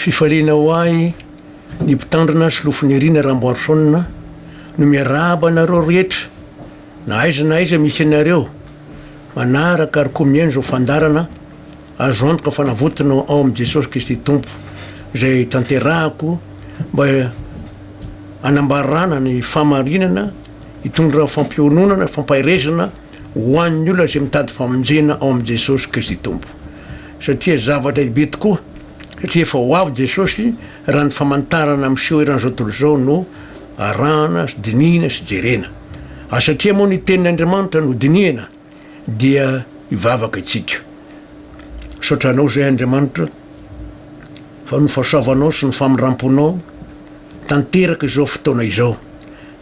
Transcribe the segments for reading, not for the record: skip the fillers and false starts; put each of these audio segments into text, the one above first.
Fifaliana ho ahy ny Mpitandrina Solofonirina Ramboarison no miarahaba anareo rehetra na aiza na aiza misy anareo manaraka ary koa mihaino izao fandaharana azo antoka fanavotana ao amin'i Jesosy Kristy Tompo izay tanterahako mba hanambarana ny fahamarinana hitondra fampiononana fampaherezana ho an'ny olona izay mitady famonjena ao amin'i Jesosy Kristy Tompo satria zava-dehibe tokoa satria efa ho avy Jesosy raha ny famantarana miseho eran'izao tontolo izao no arahana sy dinihina sy jerena. Ary satria moa ny tenin'Andriamanitra no dinihina dia hivavaka isika. Misaotra Anao izay Andriamanitra fa ny fahasoavanao sy ny famindramponao tanteraka izao fotoana izao.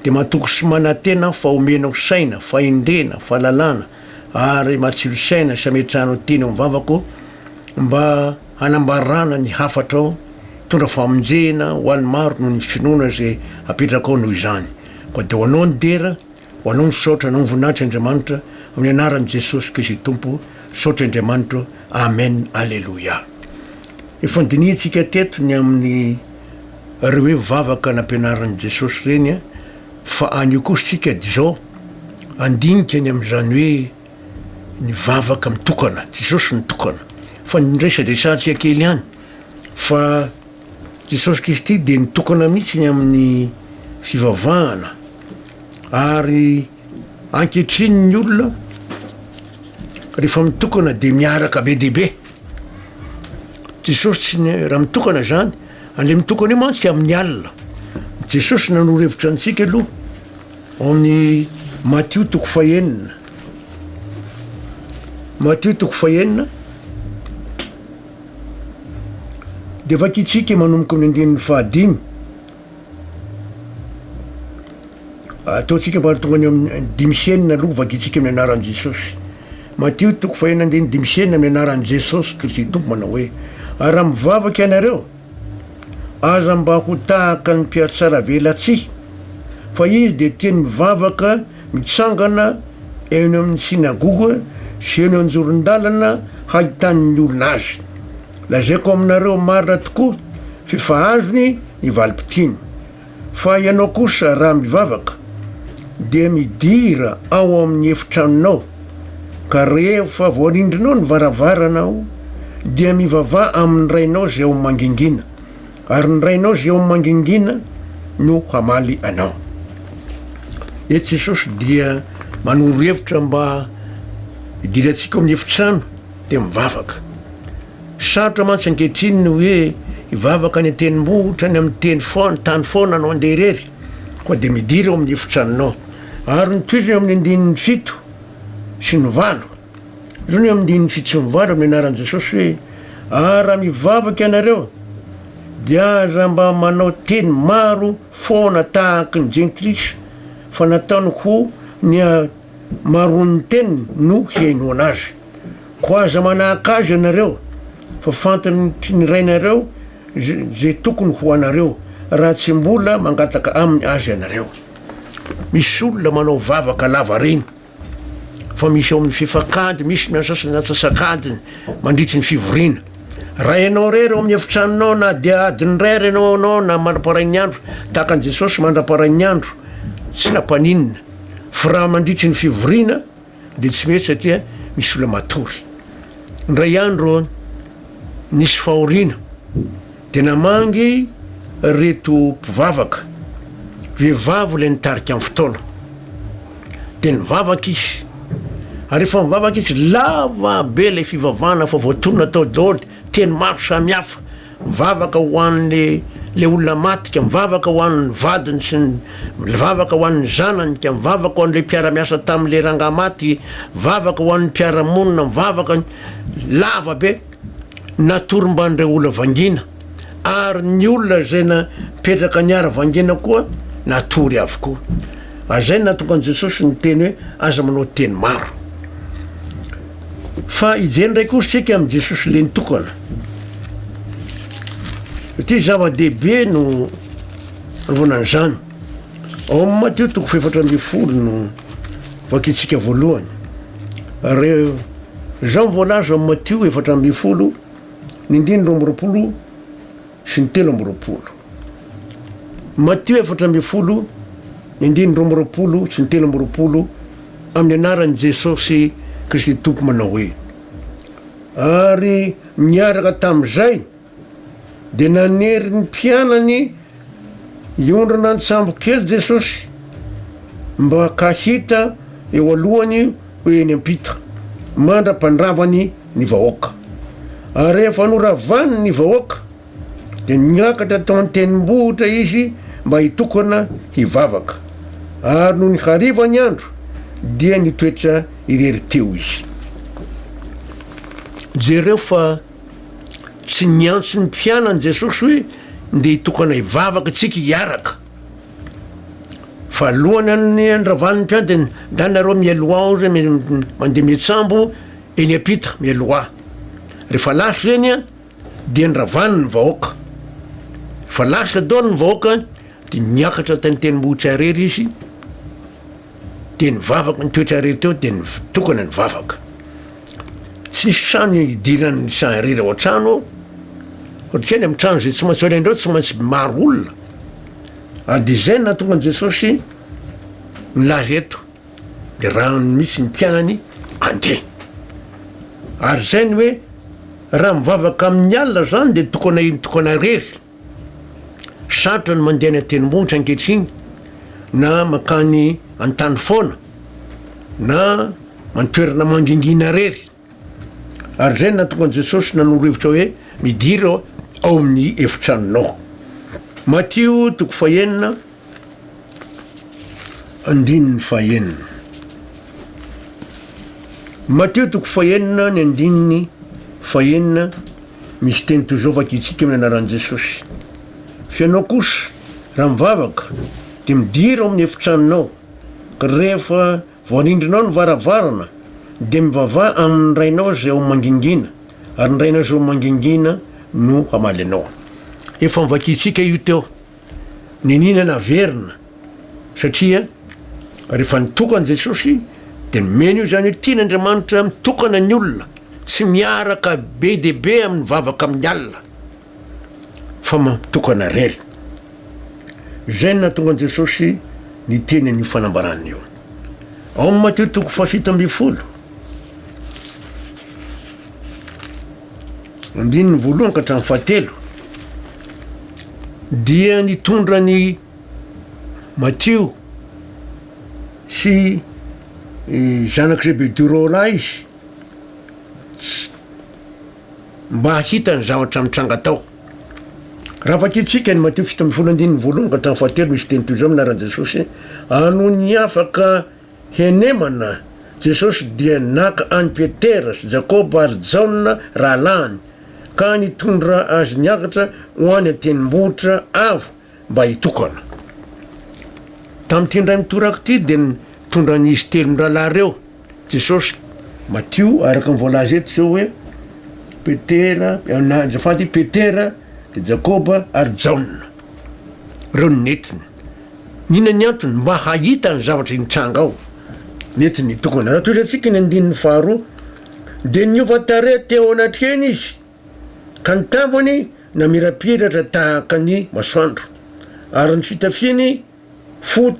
Dia matoky sy manantena aho fa omenao saina, fahendrena, fahalalana ary matsilo saina sy ametrahanao teny ao amin'ny vavako mba hanambarana ny hafatrao hitondra famonjena ho an'ny maro noho ny finoana izay apetrakao noho izany. Koa dia ho Anao ny dera, ho Anao ny saotra, Anao ny voninahitra Andriamanitra, amin'ny anaran'i Jesosy Kristy Tompo, saotra Andriamanitro, Amen, Aleloia. Efa nodinihintsika teto ny amin'ny ireo hoe vavaka nampianarin'i Jesosy ireny, fa anio kosa isika dia izao, handinika ny amin'izany hoe ny vavaka mitokana, Jesosy nitokana, fa ny resadresantsika kely ihany fa Jesosy Kristy dia nitokana mihitsy ny amin'ny fivavahana ary ankehitriny ny olona rehefa mitokana dia miaraka be dia be, Jesosy tsy ny raha mitokana zany, an'le mitokana io mantsy amin'ny alina, Jesosy nanoro hevitra antsika aloha Ao amin'ny Matio toko fahenina. Matio toko fahenina. Dia vakintsika manomboka amin'ny andininy fahadimy. Ataontsika mba tonga any amin'ny 5 6 aloha vakintsika amin'ny anaran'i Jesosy. Matio toko fahenina andininy 5 6 amin'ny anaran'i Jesosy Kristy Tompo manao hoe, ary raha mivavaka ianareo, Aza mba ho tahaka ny mpihatsaravelatsihy, fa izy dia tia ny mivavaka mitsangana eny amin'ny synagoga sy eny an-joron-dalana hahitan'ny olona azy. Lazaiko aminareo marina tokoa f'efa azony ny valim-pitiany. Fa ianao kosa raha mivavaka, dia midira ao amin'ny efitranonao, ka rehefa voarindrinao ny varavaranao, dia mivavaha amin'ny Rainao izay ao mangingina, ary ny Rainao izay ao mangingina no hamaly anao. Eto Jesosy dia manoro hevitra mba hidirantsika ao amin'ny efitrano dia mivavaka. Sarotra mantsy ankehitriny ny hoe hivavaka any an-tendrombohitra, any amin'ny teny foana, tany foana anao andeha irery, koa dia midira ao amin'ny efitranonao. Ary ny tohizany eo amin'ny andininy fito sy ny valo. Izao ny eo amin'ny andininy fito sy ny valo amin'ny anaran'i Jesosy hoe, Ary raha mivavaka ianareo, dia aza mba manao teny maro foana tahaky ny jentilisa, fa nataony ho ny hamaroan'ny teniny no hihainoana azy. Koa aza manahaka azy ianareo, fa fantatry ny Rainareo izay tokony ho anareo, raha tsy mbola mangataka aminy aza ianareo. Misy olona manao vavaka lava reny, fa misy ao amin'ny fefak'ady, misy ny sasany antsasak'adiny mandritry ny fivoriana. Raha ianao irery ao amin'ny efitranonao na dia adiny iray ary ianao anao na mandra-parain'ny andro, tahaka an'i Jesosy mandra-parain'ny andro, tsy nampaninona. Fa raha mandritry ny fivoriana, dia tsy mety satria misy olona matory. Indray andro nisy fahoriana dia namangy ireto mpivavaka, vehivavy ilay nitarika ny fotoana. Dia nivavaka izy, ary rehefa nivavaka izy, lava be ilay fivavahana fa voatonona tao daholo teny maro samihafa. Mivavaka ho an'ny le olona maty ka, mivavaka ho an'ny vadiny sy ny, mivavaka ho an'ny zanany ka, mivavaka ho an'le mpiara-miasa tamin'le rangahy maty, mivavaka ho an'ny mpiara-monina, mivavaka, lava be, natory mban'ireo olona vangiana, ary ny olona izay napetraka niara-vangiana koa natory avokoa. Ary izay no nahatonga an'i Jesosy niteny hoe aza manao teny maro. Fa hijery indray kosa isika amin'i Jesosy lentokana. Ity zava-dehibe no anaovana an'izany. Ao amin'ny Matio toko fahefatra ambin'ny folo no vakintsika voalohany. Ary izao no voalaza ao amin'ny Matio 14, ny andininy 22. sy ny 23. Matio 14, ny andininy 22 sy ny 23, amin'ny anaran'i Jesosy Kristy Tompo manao hoe, Ary niaraka tamin'izay dia nanery ny mpianany hiondrana an-tsambokely Jesosy mba ka hita eo alohany ho eny am-pita, mandra-pandravany ny vahoaka. Ary rehefa noravany ny vahoaka, dia niakatra tao an-tendrombohitra izy mba hitokana hivavaka. Ary nony hariva ny andro, dia nitoetra irery teo izy. Jereo fa tsy niantso ny mpianany Jesosy hoe ndeha hitokana hivavaka isika hiaraka. Fa alohan'ny ny handravan'ny mpianany dia ndà nareo mialoha ao zay mandeha miantsambo eny am-pita mialoha. Rehefa lasa ireny an, dia noravany ny vahoaka. Rehefa lasa daholo ny vahoaka dia niakatra tany tendrombohitra irery izy dia nivavaka, nitoetra irery teo dia nitokana nivavaka. Tsy nisy trano hidiran'ny saha irery ao an-trano ao, satria any amin'ny trano izay tsy maintsy alaindreo tsy maintsy maro olona. Ary dia izay no nahatonga an'i Jesosy nilaza eto, dia raha misy ny mpianany andeha. Ary izay ny hoe raha mivavaka amin'ny alina izany dia tokana mitokana irery. Sarotra ny mandeha any an-tendrombohitra ankehitriny na mankany an-tany foana na an-toerana mangingina irery. Ary izay no nahatonga an'i Jesosy nanoro hevitra hoe midira ao amin'ny efitranonao. Matio toko fahenina andininy fahenina. Matio toko fahenina ny andininy fahenina misy teny toy izao vakintsika amin'ny anaran'i Jesosy. Fa ianao kosa raha mivavaka dia midira ao amin'ny efitranonao ka rehefa Voarindrinao ny varavarana, dia mivavaha amin' ny Rainao izay ao mangingina, ary ny Rainao izay ao mangingina no hamaly anao. Efa novakintsika io teo. Niniana naverina, satria rehefa nitokana Jesosy, dia nomeny io izany hoe tian'Andriamanitra mitokana ny olona, tsy miaraka be dia be amin'ny vavaka amin'ny alina. fa mampitokana irery. Izay no nahatonga an'i Jesosy niteny an'io fanambarana io. Ao amin'ny Matio toko faha-17, andininy voalohany ka hatramin'ny fahatelo, dia nitondra an'i Matio sy zanak'i Zebedio roalahy izy, mba hahita ny zavatra mitranga tao. Raha vakintsika ny Matio 17 andininy voalohany ka hatramin'ny fahatelo misy teny toy izao amin'ny anaran'i Jesosy, Ary nony afaka henemana Jesosy dia naka an'i Petera sy Jakoba ary Jaona rahalahiny ka nitondra azy niakatra ho any an-tendrombohitra avo mba hitokana. Tamin'ity indray mitoraka ity dia nitondra an'izy telo mirahalahy ireo Jesosy, Matio, araka ny voalaza eto izao hoe Petera, na azafady, Petera, dia Jakoba ary Jaona. Ireo no nentiny. Inona ny antony? Mba hahita ny zavatra nitranga ao. Nentiny nitokana. Raha tohizantsika ny andininy faharoa, dia niova tarehy teo anatrehany izy. Ka ny tavany namirapiratra tahaka ny masoandro, ary ny fitafiany fo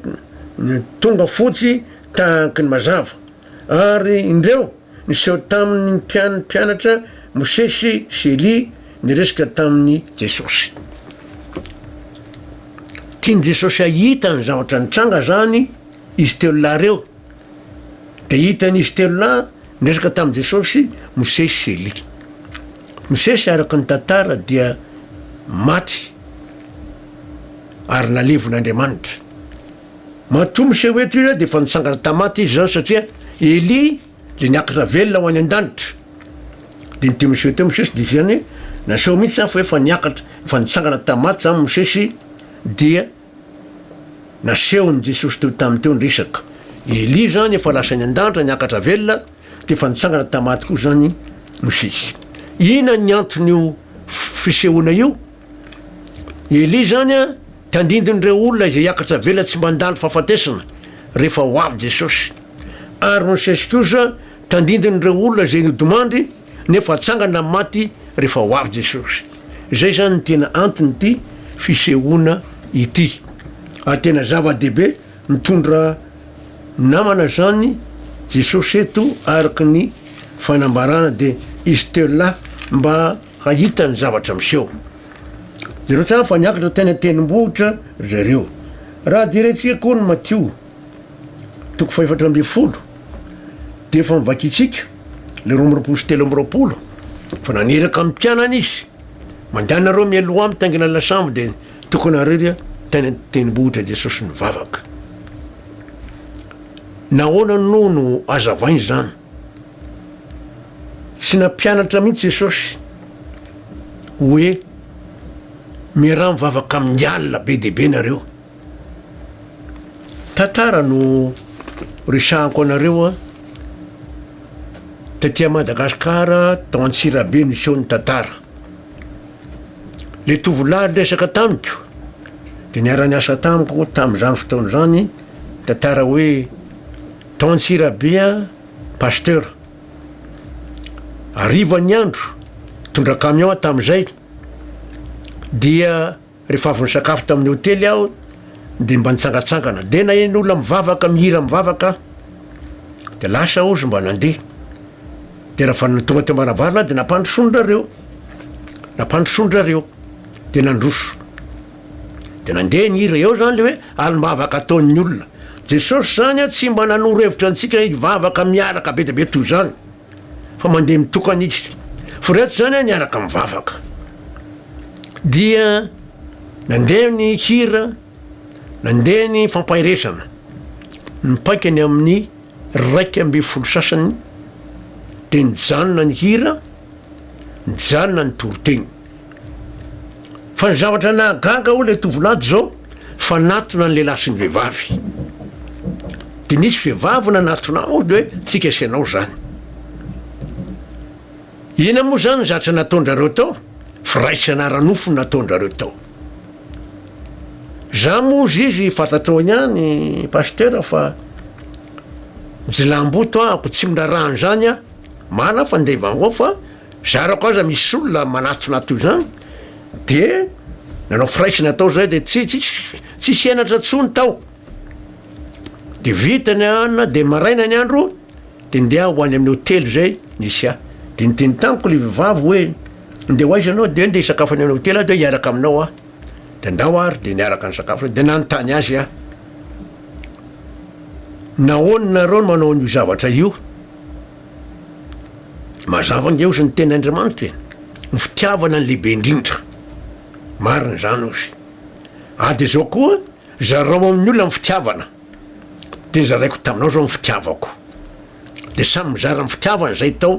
tonga fotsy tahaka ny mazava. Ary indreo, niseho tamin' ny mpianatra Mosesy sy Elia niresaka tamin' i Jesosy. Tian'i Jesosy hahita ny zavatra nitranga izany izy telo lahy ireo. Dia hitan'izy telo lahy niresaka tamin'i Jesosy, Mosesy sy Elia. Mosesy araka ny tantara dia maty ary nalevon'Andriamanitra. Matoa miseho eto izy dia efa nitsangana tamin'ny maty izy izany satria Elia dia niakatra velona ho any an-danitra. Dia ny teo miseho teo Mosesy dia izany hoe naseho mihitsy izany fa efa niakatra, efa nitsangana tamin'ny maty izany Mosesy dia Nasehon'i Jesosy teo taminy teo ny resaka. Elia izany efa lasa any an-danitra niakatra velona dia efa nitsangana tamin'ny maty koa izany Mosesy. Inona ny anton'io fisehoana io? Elia izany an, tandindon'ireo olona izay hiakatra velona tsy mandalo fahafatesana rehefa ho avy Jesosy. Ary Mosesy kosa tandindon'ireo olona izay nodimandry nefa hatsangana amin'ny maty rehefa ho avy Jesosy. Izay izany no tena anton'ity fisehoana ity. Ary tena zava-dehibe mitondra namana izany Jesosy eto araka ny fanambarana dia izy telolahy mba hahita ny zavatra miseho. Jereo tsara fa niakatra teny an-tendrombohitra ry zareo. Raha jerentsika koa ny Matio toko fahefatra ambin'ny folo dia efa novakintsika le 22 sy 23 fa naniraka ny mpianany izy, mandeha nareo mialoha mitaingina lasambo dia tokony harery tany an-tendrombohitra Jesosy nivavaka. Nahoana no no azavaina izany? Tsy nampianatra mihitsy Jesosy hoe miaraha mivavaka amin'ny alina be dia be nareo. Tantara no resahako anareo a, taty Madagascar tao Antsirabe niseho ny tantara. Le tovolahy niresaka tamiko de niara-niasa tamiko tamin'izany fotoana izany, tantara hoe tao Antsirabe a pasteur, hariva ny andro, nitondra camion aho tamin'izay dia Rehefa avy nisakafo tamin'ny hotely aho dia mba nitsangatsangana. Dia naheno olona mivavaka, mihira mivavaka aho. Dia lasa aho izy mba nandeha. Dia rehefa tonga teo am-baravarana aho dia nampandrosoan-drareo. Nampandrosoan-drareo. Dia nandroso. Dia nandeha ny hira. Eo izany ilay hoe alim-bavaka ataon'ny olona. Jesosy izany tsy mba nanoro hevitra antsika hivavaka miaraka be dia be toy izany. Fa mandeha mitokana izy. Fa ireto izany niaraka mivavaka. Dia nandeha ny hira, nandeha ny fampaherezana. Nipaika ny amin'ny 11 sasany dia nijanona ny hira, nijanona ny toriteny. Fa ny zavatra nahagaga hoy ilay tovolahy dia izao, fa natona ny lehilahy sy ny vehivavy. Dia nisy vehivavy nanatona ahy dia hoe tsika sy ianao izany. Inona moa izany ny zatra nataon-drareo tao? Firaisana ara-nofo no nataon-drareo tao. Za moa hozy izy fantatrao ihany Pasteur fa jilamboto ahako tsy miraharaha an'izany aho, marina fa ndeha hivangoa fa zarako aza misy olona manatona toy izany de nanao firaisana tao zay de tsy tsisy tsisy henatra tsony tao, de vita ny anona de maraina ny andro de ndeha ho any amin'ny hotely zay nisy ahy, de niteny tamiko le vehivavy hoe ndeha ho aiza anao de hoe ndeha hisakafo any amin'ny hotely aho de hoe hiaraka aminao aho, de andao ary de niaraka nisakafo zay, de nanontany azy aho, nahoana nareo no manao an'io zavatra io? Mazava ange ozy ny tenin'Andriamanitra e, ny fitiavana ny lehibe indrindra, marina izany ozy, ary de zao koa zarao amin'ny olona ny fitiavana, de zaraiko taminao zao ny fitiavako, de samy mizara ny fitiavany zay tao,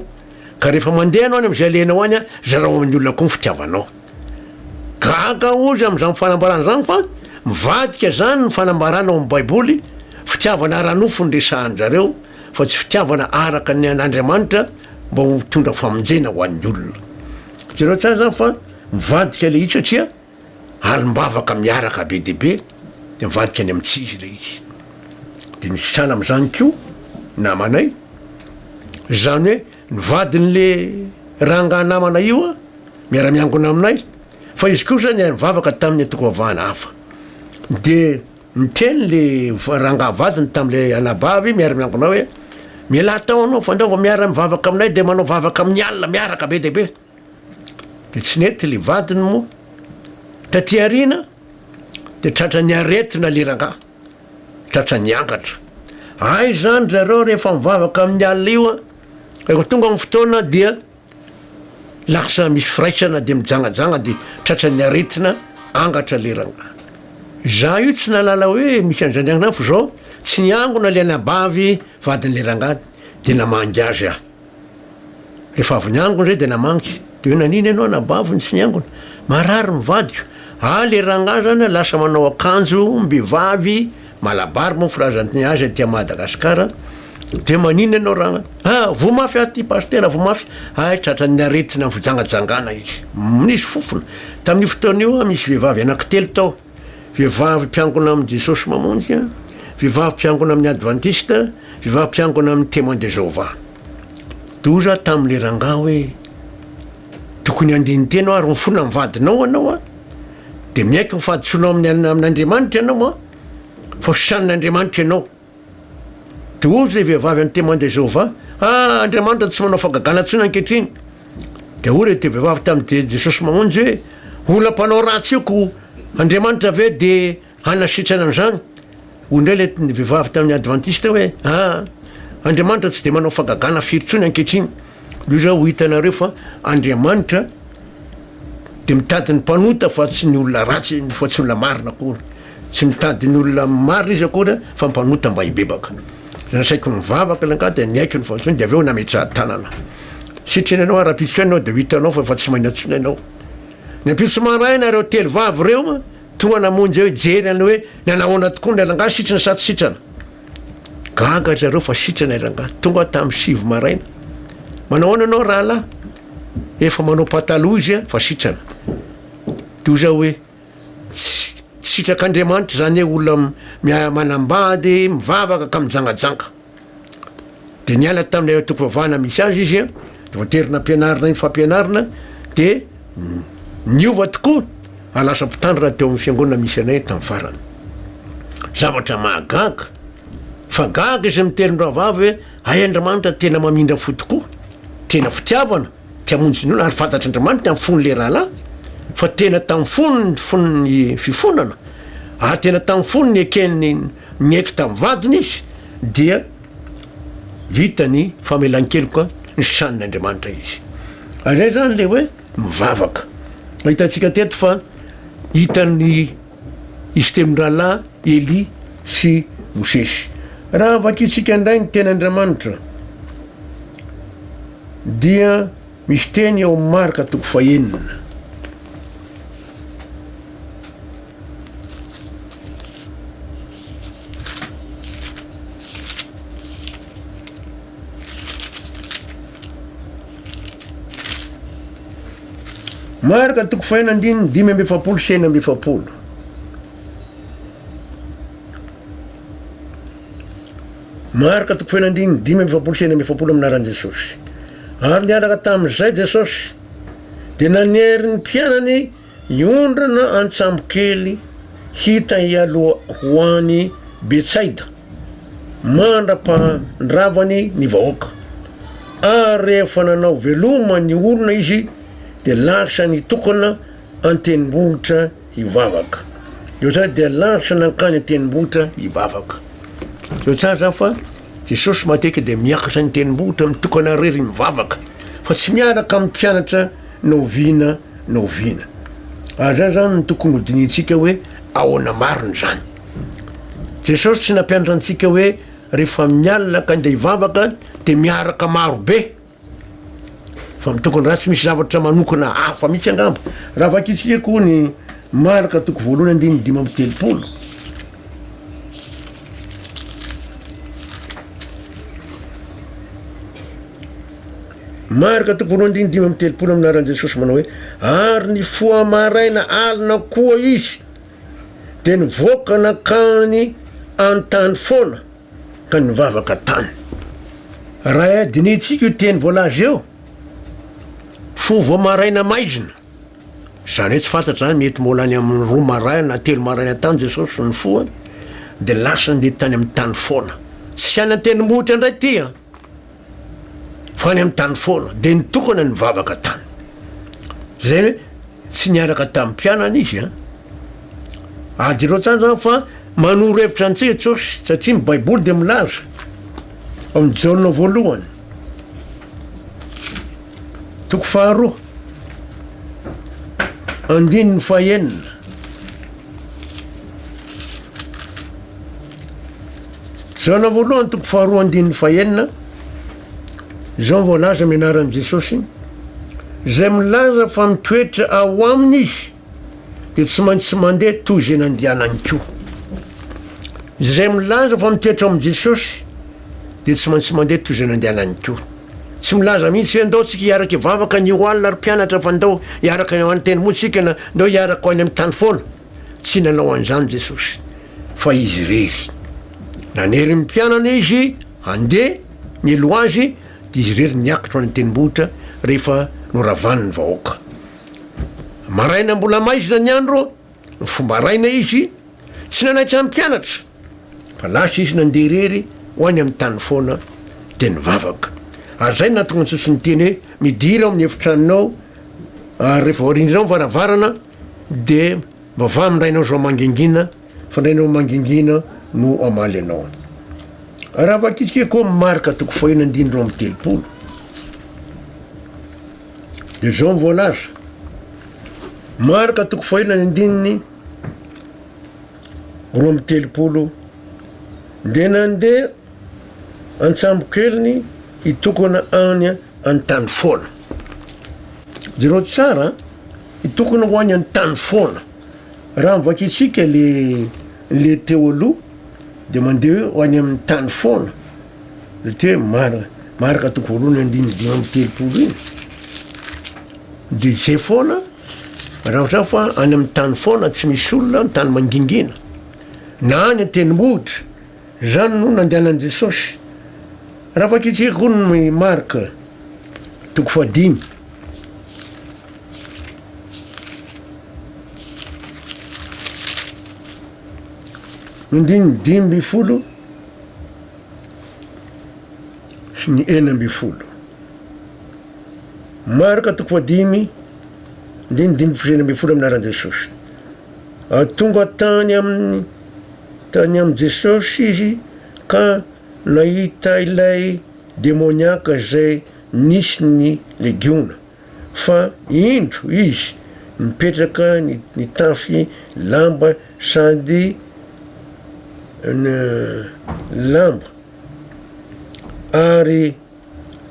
ka rehefa mandeha anao any am'izay alehanao any an, zarao amin'ny olona koa ny fitiavanao. Gaga ozy amin'izany fanambarana izany fa mivadika zany ny fanambarana ao amin'ny baiboly, fitiavana ara-nofo no resahan-drareo, fa tsy fitiavana araka ny an'Andriamanitra mba ho mitondra famonjena ho an'ny olona. Jereo tsara zany fa mivadika le izy satria alim-bavaka miaraka be dia be dia mivadika any amin'ny tsy izy le izy. Dia misy sahala amin'izany koa namanay, zany hoe ny vadin'le rangahy namana io a, miara-miangona aminay, fa izy kosa niara-nivavaka tamin'ny antokom-pivavahana hafa. Dia Niteny le rangahy vadiny tamle anabavy miara miangona hoe, mialà tao anao fa ndao vao miara mivavaka aminay de manao vavaka amin'ny alina miaraka be dia be. De tsy nety le vadiny moa. Taty aoriana de tratran'ny aretina le rangahy, tratran'ny angatra. Hay zany zareo rehefa mivavaka amin'ny alina io an, rehefa tonga ny fotoana dia Lasa misy firaisana de mijangajanga de tratran'ny aretina angatra le rangahy. Za io tsy nahalala hoe misy an'izany any fa zao tsy niangona le anabavy vadin'le rangahy de namangy azy aho. Rehefa avy niangona zay de namangy, de hoe nanino ianao anabavy no tsy niangona? Marary ny vadiko. Ah le rangahy zany lasa manao akanjo mbehivavy Malabary moa filazany azy aty Madagascar de maninona ianao ranga ah voa mafy aho ty pasitera voa mafy hay tratran'ny aretina fijangajangana izy nisy fofona tamin'io fotoana io ah misy vehivavy anankitelo tao vehivavy mpiangona amin'i Jesosy Mamonjy ah vehivavy mpiangona amin'ny advantiste vehivavy mpiangona amin'ny témoin de Jéhovah doza tamin'le rangahy hoe. Tokony handini-tena aho ary mifona amin'ny vadinao ianao an, dia miaiky ny fahadisoanao amin'ny amin'Andriamanitra ianao an, fa hositranin'Andriamanitra ianao. Dia hoy ilay vehivavy an'ny Témoin de Jéhovah, Ah, Andriamanitra tsy manao fahagagana intsony ankehitriny. Dia hoy ilay vehivavy tamin'i Jesosy Mamonjy hoe, Olona mpanao ratsy io ko Andriamanitra ve dia hanasitrana an'izany? Hoy indray ilay vehivavy tamin'ny Advantista hoe, Ah, Andriamanitra tsy dia manao fahagagana firy intsony ankehitriny. Loza ho hitanareo fa Andriamanitra dia mitady ny mpanota fa tsy ny olona ratsy, fa tsy olona marina akory. Tsy mitady ny olona marina izy akory fa mpanota mba hibebaka. Dia nasaiko nivavaka ilay angaha dia niaiky ny fahadisoany dia avy eo nametraha-tanana. Sitrana ianao rahampitso ihany ianao dia ho hitanao fa efa tsy maina intsony ianao. Ny ampitso maraina ireo telo vavy ireo tonga namonjy eo hijery an'ilay hoe nanahoana tokoa ilay rangahy sitrana sa tsy sitrana. Gaga ry zareo fa sitrana ilay rangahy. Tonga aho tamin'ny sivy maraina. Manahoana ianao rahalahy? Efa manao pataloha izy fa sitrana. Dia hoy zaho hoe. Tsy sitrak'Andriamanitra izany hoe olona manambady, mivavaka ka mijangajanga. Dia niala tamin'ilay antoko-pivavahana misy azy izy, dia voatery nampianarina iny fampianarana, dia niova tokoa ary lasa mpitandrina teo amin'ny fiangonana misy anay tamin'ny farany. Zavatra mahagaga, fa gaga izy miteny rahavavy hoe hay Andriamanitra tena mamindra fo tokoa, tena fitiavana. Te hamonjy ny olona ary fantatr'Andriamanitra ny fon'ilay rahalahy fa tena tamin'ny fony ny fon'ny fifonana ary tena tamin'ny fony nekeny niaiky tamin'ny vadiny izy dia vita ny famelan-keloka nositranin'Andriamanitra izy. Ary izay izany ilay hoe mivavaka. Hitantsika teto fa hitan'ny izy telo mirahalahy Elia sy Mosesy. Raha vakintsika indray ny tenin'Andriamanitra dia misy teny ao amin'ny Marka toko fahenina. Marka toko fahenina andininy 45 sy 46. Marka toko fahenina andininy 45 sy 46 amin'ny anaran'i Jesosy. Ary niaraka tamin'izay Jesosy dia nanery ny mpianany hiondrana an-tsambokely hita hialoha ho any Betsaida mandra-pandravany ny vahoaka. Ary rehefa nanao veloma ny olona izy dia lasa nitokana an-tendrombohitra hivavaka. Eo tsara dia lasa nankany an-tendrombohitra hivavaka. Eo tsara zany fa Jesosy matetika dia miakatra ny tendrombohitra mitokana irery mivavaka fa tsy miaraka amin'ny mpianatra na oviana na oviana. Ary zany zany no tokony hodinihintsika hoe ahoana marina izany. Jesosy tsy nampianatra antsika hoe rehefa mialina ka andeha hivavaka dia miaraka maro be. Fa mitokony raha tsy misy zavatra manokana hafa mihitsy angamba. Raha vakintsika koa ny Marka toko voalohany andininy 35. Marka toko voalohany andininy 35 amin'ny anaran'i Jesosy manao hoe ary nifoha maraina alina koa izy dia nivoaka nankany an-tany foana ka nivavaka tany. Raha dinihintsika io teny voalaza io, fo vao maraina maizina, izany hoe tsy fantatra izany, mety mbola any amin'ny roa maraina na telo maraina tany Jesosy nifoha, dia lasa nandeha tany amin'ny tany foana. Tsy any an-tendrombohitra indray ity an! Fa any amin'ny tany foana, dia nitokana nivavaka tany. Izay hoe tsy niaraka tamin'ny mpianany izy an! Ary jereo tsara zany fa manoro hevitra antsika Jesosy satria ny Baiboly dia milaza ao amin'ny Jaona voalohany toko faharoa andininy fahenina. Jaona voalohany toko faharoa andininy fahenina, izao voalaza amin'ny anaran'i Jesosy, izay milaza fa mitoetra ao aminy izy dia tsy maintsy mandeha toy izay nandehanany koa. Izay milaza fa mitoetra ao amin'i Jesosy dia tsy maintsy mandeha toy izay nandehanany koa. Tsy milaza mihitsy hoe ndao tsika hiaraka hivavaka anio alina ry mpianatra fa ndao hiaraka any an-tendrombohitra isika na ndao hiaraka ho any amin'ny tany foana. Tsy nanao an'izany Jesosy fa Izy irery. Nanery ny mpianany Izy handeha nialoha Azy dia Izy irery niakatra ho any an-tendrombohitra rehefa. Noravany ny vahoaka. Maraina mbola maizina ny andro, nifoha maraina izy, tsy nanaitra ny mpianatra, fa lasa izy nandeha irery ho any amin'ny tany foana dia nivavaka. Ary izay no nahatonga an'i Jesosy niteny hoe, Midira ao amin'ny efitranonao, ary rehefa voarindrinao ny varavarana, dia mivavaha amin'ny Rainao izao mangingina, fa ny Rainao mangingina no hamaly anao. Raha vakintsika koa Marka toko faheno andininy 32, dia izao no voalaza, Marka toko faheno andininy 32, dia nandeha an-tsambokeliny hitokona any an-tany foana. Jereo tsara, hitokona ho any an-tany foana. Raha vakintsika le le teo aloha de mandeha hoe ho any amin'ny tany foana, le teo hoe Mar- Marka toko voalohany andininy 35 iny, de zay foana raha ohatra fa any amin'ny tany foana tsy misy olona, tany mangingina, na any an-tendrombohitra, zany no nandehanan'i Jesosy. Raha vakintsika koa ny Marka toko fahadimy. Andininy 15 sy ny 16. Marka toko fahadimy, andininy 15 sy 16 amin'ny anaran'i Jesosy. Ary tonga tany amin'ny tany amin'i Jesosy izy ka nahita ilay demoniaka izay nisy ny legiona. Fa indro izy mipetraka nitafy lamba sady lamba ary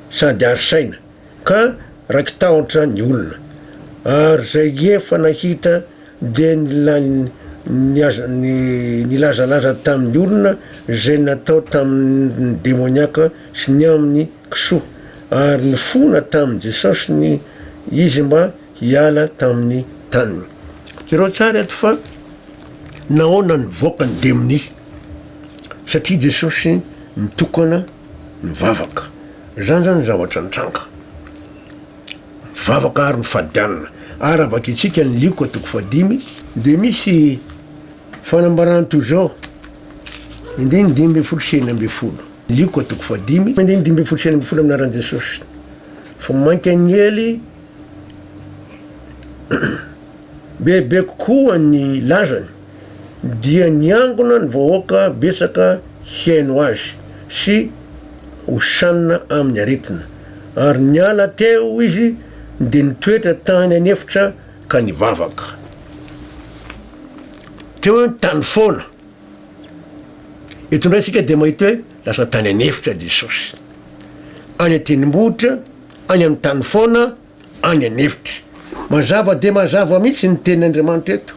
sady ary saina, ka raiki-tahotra ny olona. Ary izay efa nahita dia nilazalaza tamin'ny olona izay natao tamin'ny demoniaka sy ny amin'ny kisoa, ary nifona tamin'i Jesosy ny izy mba hiala tamin'ny taniny. Jereo tsara eto fa nahoana nivoaka ny demonia? Satria Jesosy nitokana nivavaka. Izany zany ny zavatra nitranga. Mivavaka ary mifadianina. Ary raha vakintsika ny Lioka toko fahadimy dia misy fanambarana toy izao, andininy 15 sy 16. Lioka toko fahadimy, andininy 15 sy 16 amin'ny anaran'i Jesosy. Fa mainka niely bebe kokoa ny lazany, dia niangona ny vahoaka betsaka hihaino azy sy hosanina amin'ny aretina. Ary niala teo izy dia nitoetra tany an'efitra ka nivavaka. Teo hoe tany foana. Eto indray isika dia mahita hoe lasa tany an'efitra Jesosy. Any an-tendrombohitra, any amin'ny tany foana, any an'efitra. Mazava dia mazava mihitsy ny tenin'Andriamanitra eto,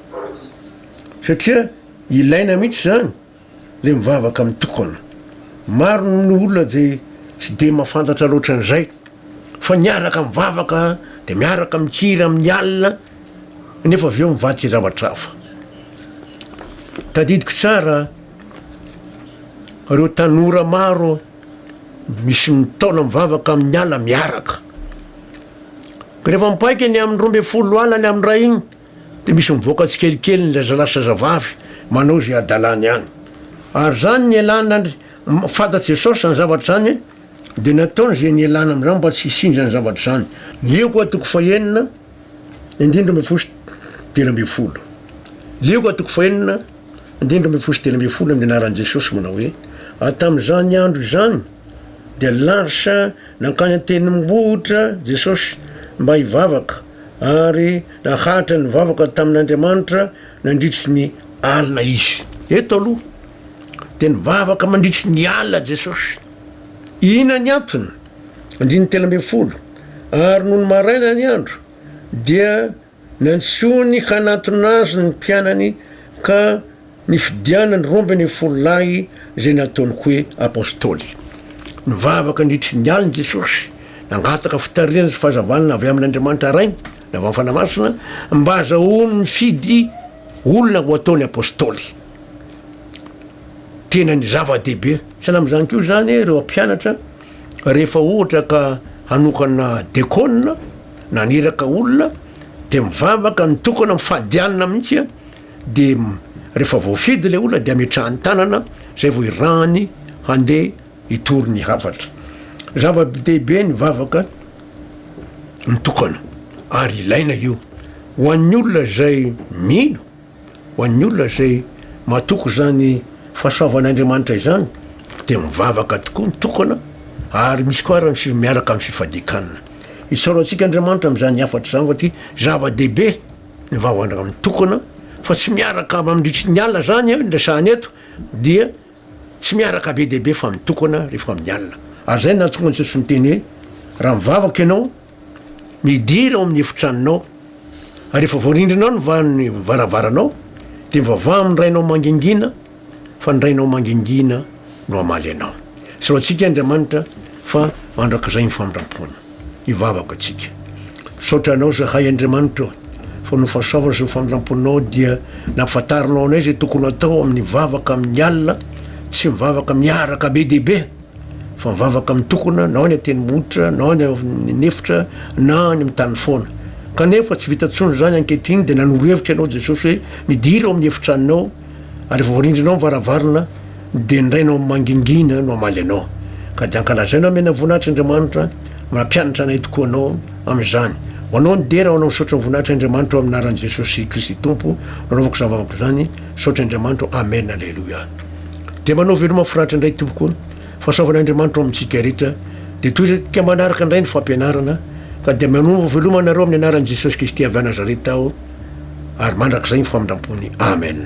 satria ilaina mihitsy izany le mivavaka mitokana. Maro ny olona zay tsy de mahafantatra loatra an'izay, fa niaraka mivavaka de miaraka mihira amin'ny alina, nefa avy eo mivadika zavatra hafa. Tadidiko tsara ireo tanora maro Misy mitaona mivavaka amin'ny ala miaraka. Rehefa mipaika ny amin'ny 12 alina ny amin'ny iray iny dia misy mivoaka tsikelikely ny zazalahy sy zazavavy manao izay hadalany any. Ary izany nialana fantatr'i Jesosy izany zavatra izany dia nataony izay nialana amin'izany mba tsy hisian'izany zavatra izany. Lioka toko fahenina andininy 12 sy 13. Lioka toko fahenina Andininy 12 sy 13 amin'ny anaran'i Jesosy manao hoe, Ary tamin'izany andro izany dia lasa nankany an-tendrombohitra Jesosy mba hivavaka, ary nahatra nivavaka tamin'Andriamanitra nandritry ny alina Izy. Eto aloha dia nivavaka mandritry ny alina Jesosy. Inona ny antony? Andininy 13, Ary nony maraina ny andro dia Nantsoiny hanatona azy ny mpianany ka nifidianany 12 lahy izay nataony hoe apôstôly. Nivavaka nandritry ny alina Jesosy, nangataka fitarihana sy fahazavana avy amin'Andriamanitra Rainy, na avy amin'ny Fanahy Masina, mba hazahoany mifidy olona ho ataony apôstôly. Tena ny zava-dehibe. Sahala amin'izany koa izany ireo mpianatra rehefa ohatra ka hanokana dekôna. Naniraka olona de mivavaka mitokana mifady hanina mihitsy a, de rehefa voafidy le olona de ametrahany tanana zay vao irahany handeha hitory ny hafatra. Zava-dehibe ny vavaka mitokana ary ilaina io ho an'ny olona izay mino. Ho an'ny olona izay matoky izany fahasoavan'Andriamanitra izany dia mivavaka tokoa mitokana ary misy koa ary ny fi- miaraka amin'ny fifadian-kanina. Isaorantsika Andriamanitra amin'izany hafatra izany satria zava-dehibe ny vavaka mitokana fa tsy miaraka mandritry ny alina izany ny resahana eto dia Tsy miaraka be dia be fa mitokana rehefa amin'ny alina. Ary izay no nahatonga an'i Jesosy niteny hoe, Raha mivavaka ianao, midira ao amin'ny efitranonao, ary rehefa voarindrinao ny va- ny varavaranao, dia mivavaha amin'ny Rainao mangingina, fa ny Rainao mangingina no hamaly anao. Isaorantsika Andriamanitra fa mandrakizay ny famindram-pony. Hivavaka tsika. Misaotra Anao zahay Andriamanitra ô, fa noho fahasoavana sy ny famindramponao dia nampifantarinao anay izay tokony hatao amin'ny vavaka amin'ny alina, tsy mivavaka miaraka be dia be, fa mivavaka mitokona na any an-tendrombohitra na any amin'ny efitra na any amin'ny tany foana. Kanefa tsy vita intsony izany ankehitriny dia nanoro hevitra Ianao Jesosy hoe midira ao amin'ny efitranonao, Ary rehefa voarindrinao ny varavarana, dia ny Rainao mangingina no hamaly anao. Ka dia ankalazaina omena voninahitra Andriamanitra, mampianatra anay tokoa Anao amin'izany. Ho Anao ny dera, ho Anao misaotra ny voninahitra Andriamanitra ao amin'ny anaran'i Jesosy Kristy Tompo no anaovako izany vavako izany. Misaotra Andriamanitra o. Amen Aleloia. Dia manao veloma firatra indray tompoko. Fahasoavan'Andriamanitra ao amintsika rehetra. Dia tohizantsika manaraka indray ny fampianarana. Ka dia manao veloma anareo amin'ny anaran'i Jesosy Kristy avy any Nazareta aho. Ary mandrakizay ny famindram-pony. Amen.